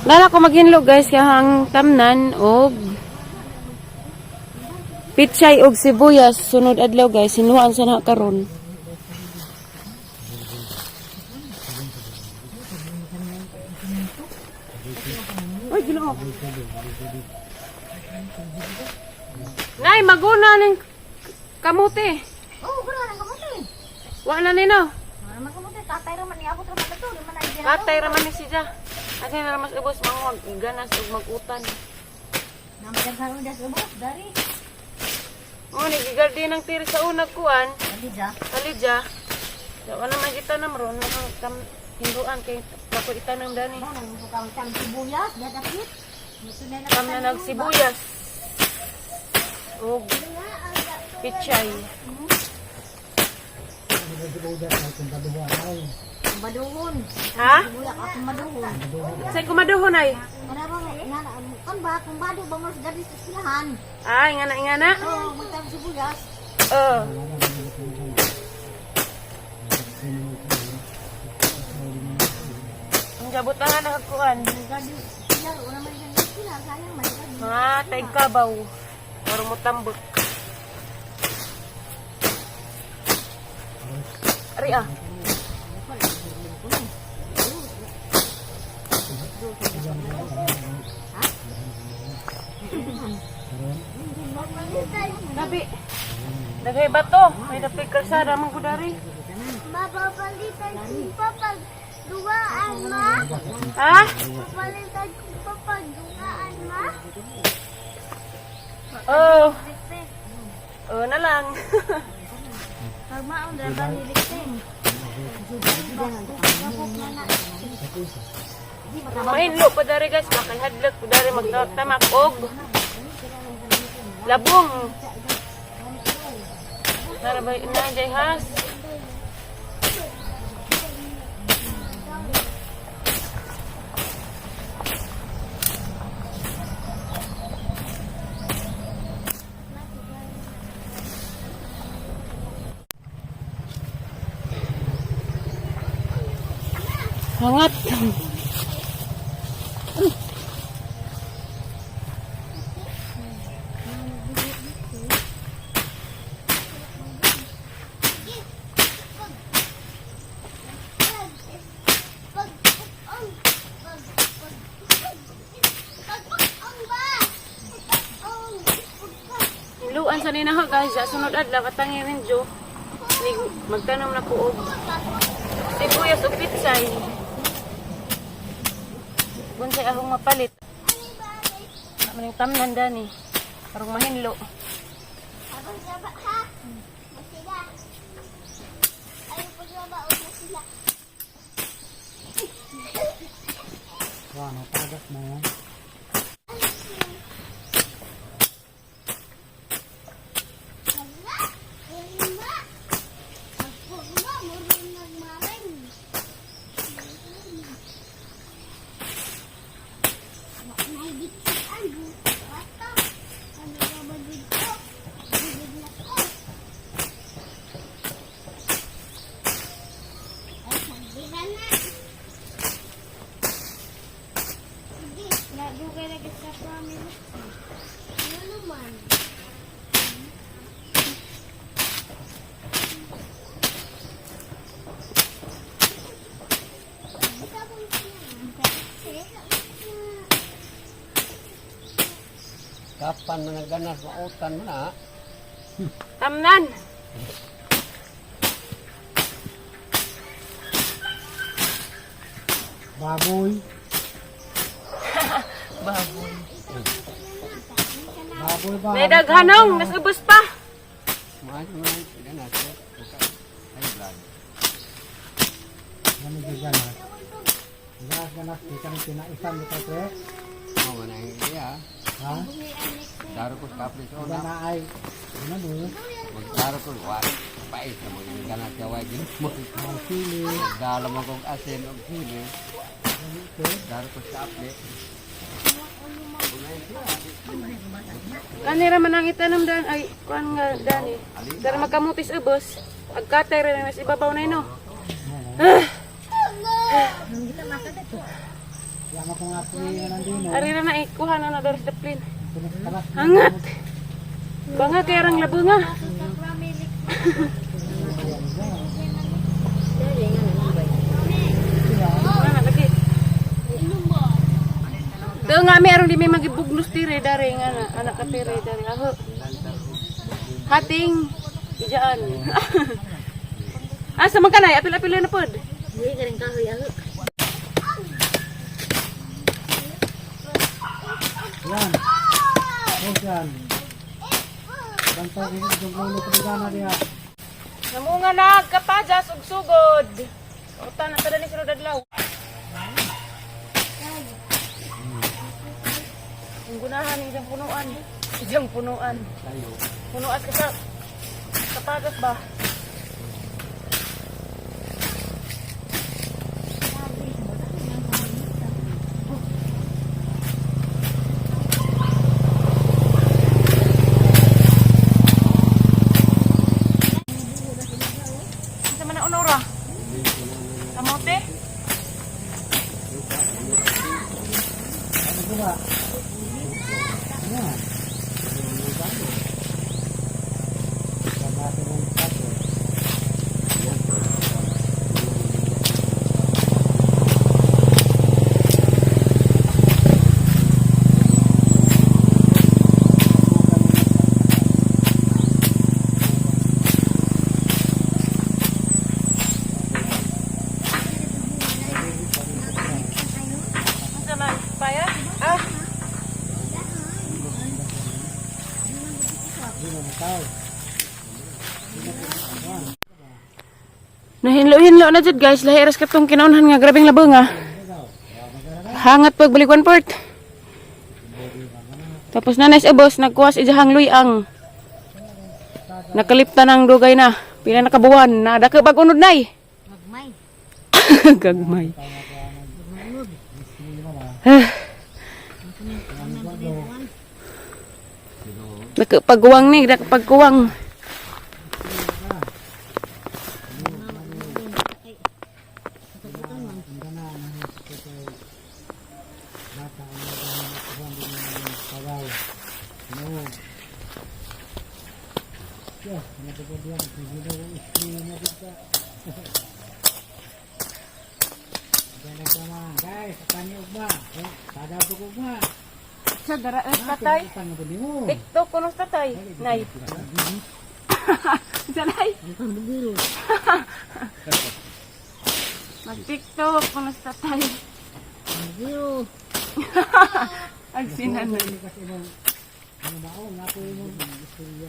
Lala ko maghinlo, guys, kaya ang tamnan og pichay og sibuyas sunod adlaw, guys, sinuan sa na karon. Uy, Ginoo. Nay, maguna ning kamote. Oh, wala nang kamote. Wa na nino. Wala man kamote, tatay ra man ni abot ra man to, di man ay diyan. Katay ra man ni siya. Asa na mas ubos mangwag ganas og magutan. Namagan sa udas ubos dari. Oh, ni gigardi ng tiri sa unag kuan. Dali ja. Kalidya. Wa na man kita nam ron tam hinduan kay ako itanong dani. Mo nang bukang tam sibuyas, dadakit. Musunay na Tam na nagsibuyas. Og pichay. Maduhon. Ha? Sibuyas ako maduhon. Say kumaduhon ay. Kana ba nga kan ba kung bado ba mo sa dari sa eskwelahan. Ay, ngana ngana. Oh, magtam sibuyas. Oh. Ang jabutangan na kuan. Gadi sila ora man sa eskwela sayang man gadi. Mga taig kabaw. Para mo tambok. Ari ah. Nabi. Daghay bato. May dapig kalsada man ko dari. Mapapalitan ko pa pag dugaan, ma. Ha? Papalitan ko pa pag dugaan, ma. Oh. Oh na lang. Pag maon ra ba ni Likting? Mahinlo pa dari, guys, bakay hadlok pa dari magtamak og labong. Tara ba na jay has? Hangat. Pag ang pag pag pag ang ba? Ang Luan sa nina ha, guys, sa sunod adlaw katangi rin jo. Magtanom na ko og sibuyas ug pitsay. Bunsay ahong mapalit. Maning tamnan dani. Karong mahinlo. Abang saba ha? Masila. Ayaw paglaba o masila. Wah, natagas mo. Wala. Wala. Ako ba, marunong nagmaring. Nahigitan, bata. Ano ba ba dito? Bigid na ko. Ay, sagbira na. Sige, nagugay na kita sa amin. Ano naman? Kapan man ang ganas, mautan mo na. Tamnan. Baboy. Baboy. Baboy ba? May daghanong, nas ubos pa. Mahal mo na ganas. Ay, blood. Ano yung ganas? Ganas, ganas. Di ka nang pinaisan mo ka, pre. Oh, manang iya. Ha? Daro ko sa kaplis Iba una. na ay. Ano mo? Magdaro ko, wa. Pais na mga ganas ka, wa. Ginoo. Ang sili. Dalo mo kong asin og sili. Daro ko sa kaplis. Kanira man ang itanom dan ay kuan nga dani. Dara magkamutis ubos. Agkatay ra na sa ibabaw na ino. Yama ko nga po yung nandino. Ari na na ikuha na na dari sa plane. Kalas. Hangat. Banga kay rang labunga. Sa family. Nga lagi. Daw nga mi aron di may magibugnos tire dare nga na anak ka tire dare aho. Hating ijaan. Asa man kanay apil-apil na pod. Dili ka rin kahoy aho. Yan. Oh, yan. Bantog yung ulo ko na diha. Namunga na kapajas ug sugod. Uta na tada ni sunod adlaw. Ang gunahan ijang punuan. Ijang punuan. Punuan ka sa kapagas ba? Sa man na unora? Kamote? Ano ba? Yan. Sabate ng sapo. Sa man paya? Ah, Nahinlo-hinlo na jud guys, lahi ras katong kinaunhan nga grabeng labong ah. Hangat pag balik one part. Tapos na nice ubos nagkuha sa ijahang luyang. Nakalipta ng dugay na. Pila na kabuwan na dako bag unod nay. Magmay. Gagmay. Dako pagkuwang ni, dako pagkuwang. Bata ang naghahanap din ng kawaw. No. Yeah, ano ba yan? Hindi na screen na kita. Diyan na sama. Guys, apani ugma. Eh, sada po ugma. Sa dara tatay. Apani ko nimo. TikTok kuno sa tatay. Nay. Sa nay. Mag-TikTok kuno sa tatay. Zero. Ag sinanan. Kasi mo ano ba oh, nga po yung istorya.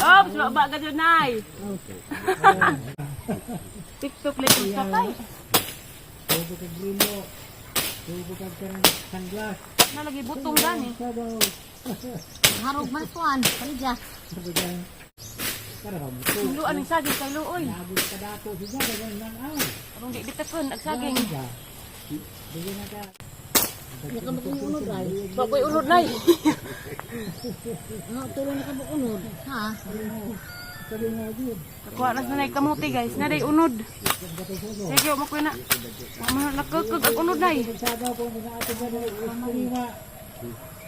Oh, ba ka dyan, nay. TikTok lang sa tatay. Tubo kag grilo. Tubo kag kanang sunglass. Nalagi butong gani. Sadaw. Harog man kuan. Palidya. Sabi ka. Para ba mo? Luan ang saging kay luoy. Nabot ka dato siya dagan nang aw. Arong di bitakon ag saging. Bigyan na ka. Hindi ka makunod ay. Bagoy unod nay. Ano tulong na ka makunod. Ha? Sabi nga gud. Kuha na sa nay kamote guys. Naday unod. Sige, mo ko na. Wa man nakakag ag unod nay. Sadaw po mga ato ba na istorya.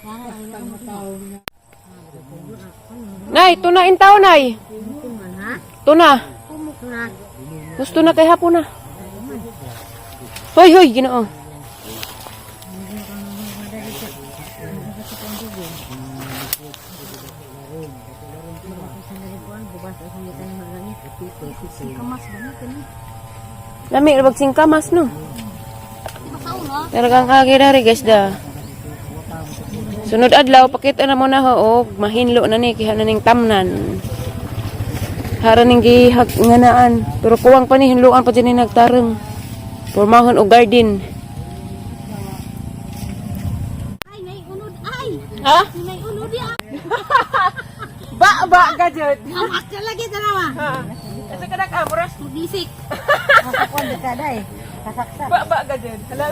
Kaya Ang tao nga. Nay, tuna in tao nay. man ha? Tuna. Kumuk na. Gusto na kay hapon na. Hoy, hoy, Ginoo. Lami ra bag singkamas no. Talagang kagi dari guys da. Sunod adlaw pakita na mo na ho og mahinlo na ni kiha na ning tamnan. Hara ning gihag nganaan pero kuwang pa ni hinloan pa dyan ni nagtarong. Pormahon og garden. Ay, may unod ay. Ha? May unod ya. Ba ba ka jud. Amak ka lagi dalawa. Asa ka na muras Magisik. Kuan ka day. Kasaksa. ba ba ka jud. Hala.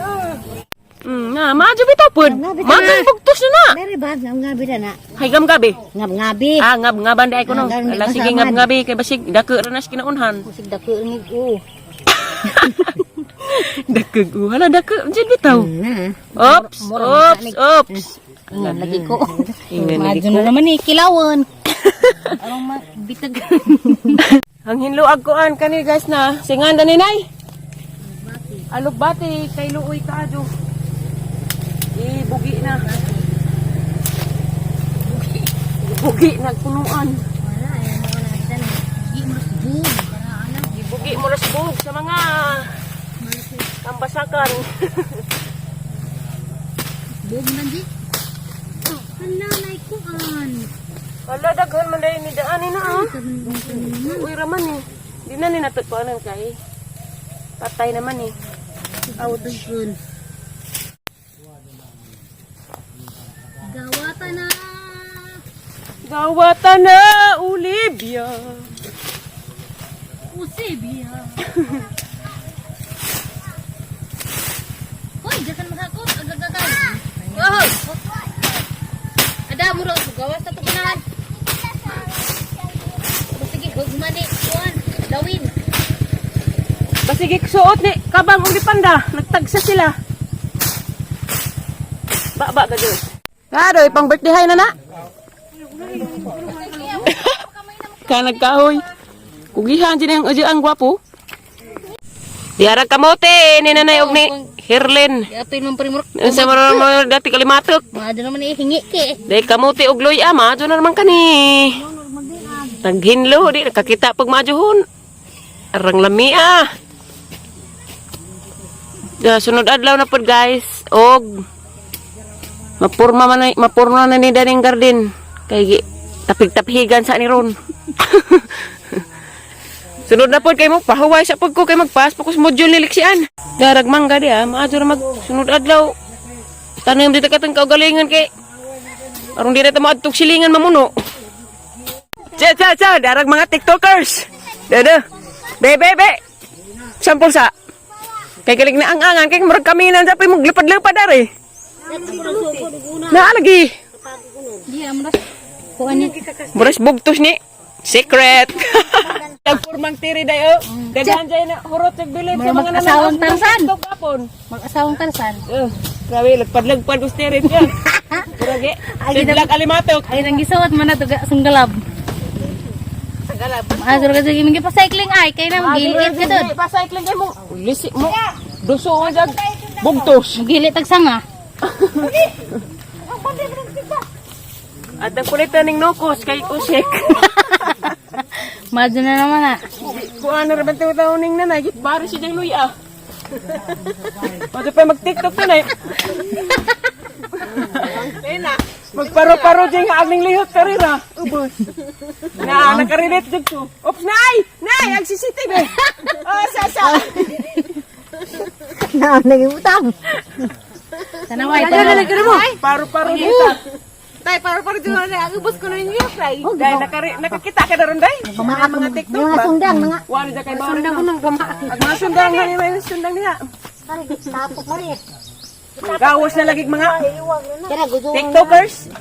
Na maadyo bitaw pod. Maadyo bugtos na na. Dari ba ngab ngabi na na. Hay gam gabi. Ngab ngabi. Ah, ngab ngaban di ay kuno. Ah, ganun, Ala sige masamad. ngab ngabi kay basig dako ra nas kinaunhan. Kusig dako ni o. Dakag. Oh, hala dakag. Diyan bitaw. Ops, ops, ops. Ingan lagi ko. Ingan lagi Madyo na naman eh, kilawon. Arong bitag. Ang hinluag ko an kani guys na singan ni nay. Alugbati kay luoy kaadyo. Ibugi na. Ibugi na punuan. Wala, ay mo na kita na. Di mo bug. Ibugi mo bug sa mga tambasakan. Bug na di. Hala, nay kuan. Wala daghan man dahil ni daan ni na ah. Uy raman eh. Di na ni natagpuanan kay. Patay naman eh. Ouch. Gawata na. Gawata na Olivia. Usibia. Hoy, dakan makakot agagagay. Oh. Ada mo raw gawas sa tukunan. Sige, hugmani kuan, dawin. Basige suot ni kabang ug panda, nagtagsa sila. Ba ba ka Diyos. Kadoy pang birthday hay na na. Ka nagkahoy. Kugihan din ang ang gwapo. Diara kamote ni nanay og ni Herlin. Apil man primor. Unsa man mo dati kalimatok. Maado naman eh hingi ke. Dai kamote og luya maadyo na naman kani. Naghinlo di nakakita pag maadyohon. Arang lami ah. Da, sunod adlaw na pod guys og mapurma man mapurma na ni daning garden kay tapig-tapigan sa ni ron. Sunod na pod kay mo pahuway sa pud ko kay magpas pa ko sa module ni Lixian. Darag mangga di ah, maadyo ra mag sunod adlaw. Tanom dito katong kaugalingon kay aron di na ta moadtog silingan mamuno. Cha cha cha, darag mga TikTokers. Dada. Be be be. Sampol sa. Kay kalig na ang angan kay murag kami nan sa mo lipad-lipad ari. Na lagi. Di amras. Kuan ni. Muras bugtos ni. Secret. Nagpurmang tiri dayo. Daghan jay na hurot sa bilid sa mga Mag-asawang tarsan. TikTok hapon. Mag-asawang tarsan. Eh, grabe lagpad-lagpad us tiri niya. Murag eh. Sidlak alimatok. Ay nang gisuot man na to sunggalab. Maadyo ra ka sige pa cycling ay kay na magilit ka dod. Pa-cycling kay mo. Lisi mo. Duso ka jag. Bugtos. Magilit tag sanga. At ang kulitan ning nokos kay usik. Maadyo na naman ah. Kuan na raban tawo ning nanay, bari siya diyang luya. Pwede pa mag-TikTok na eh. Magparo-paro dyan nga aming lihot karira. Ubos. Na, nakarelate dyan ko. Oops, nay! Nay! Ang CCTV! Oh, sa, sa! Na nagibutang. Tanaway, tanaway. Paro-paro dito. Tay, paro-paro dito na. Ang ubos ko na ninyo, tay. Dahil nakakita ka na ron, day. Mga TikTok ba? Mga sundang, mga Wala dyan kay Bawal. Sundang ko nang gama. Ang mga sundang, nga may sundang niya. pare, tapok mo rin. Gawas na lagi mga Kaya gusto TikTokers.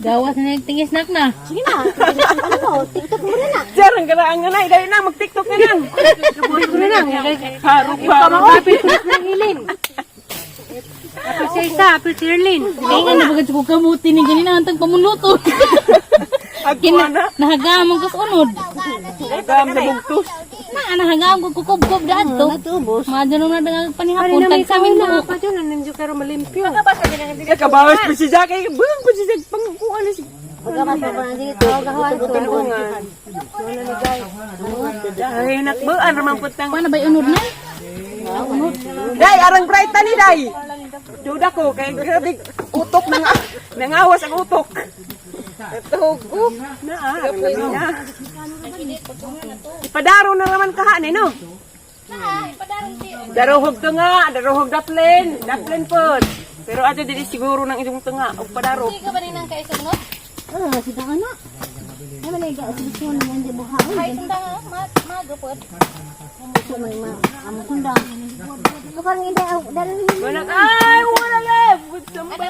Gawas na tingis nak na. Sige na, ano mo, TikTok mo na na. Diyan, ang galaang nga na. Dali na, mag-TikTok na lang. TikTok na lang. Paro-paro. Apil sa isa, apil si Erlin. Kaya nga nabagad ko kamuti ni ganina antang pamuluto. Agkuha na. Nahagamon ko sa unod. Agam na bugtos. Na nahagamon ko kukubkob daan to. Maadyo na na panihapon tag sa amin buok. Kakabawas pa si Jack. Ay, buang pa si Jack. Pangkuha na si... Magawas pa ba dito? Gawas ko. Tulungan. Ay, nakbaan ramang putang. Paano ba unod na? Day, arang bright ni day. Duda ko kay grabe utok nang nangawas ang utok. Tuhog. Na, ah, na. Ipadaro na naman kahan eh, no? Darohog tunga, darohog daplin, daplin pod. Pero ato dili siguro ng inyong tunga og padaro. Ka ba rin ang kaisog no? Ah, sida ka na. Ay, malay ka, sige na hindi mo haon. Ay sundang ah, mago pod. Gusto mo ma, amo sundang. Kapag hindi, dalo Wala ay, wala live with somebody.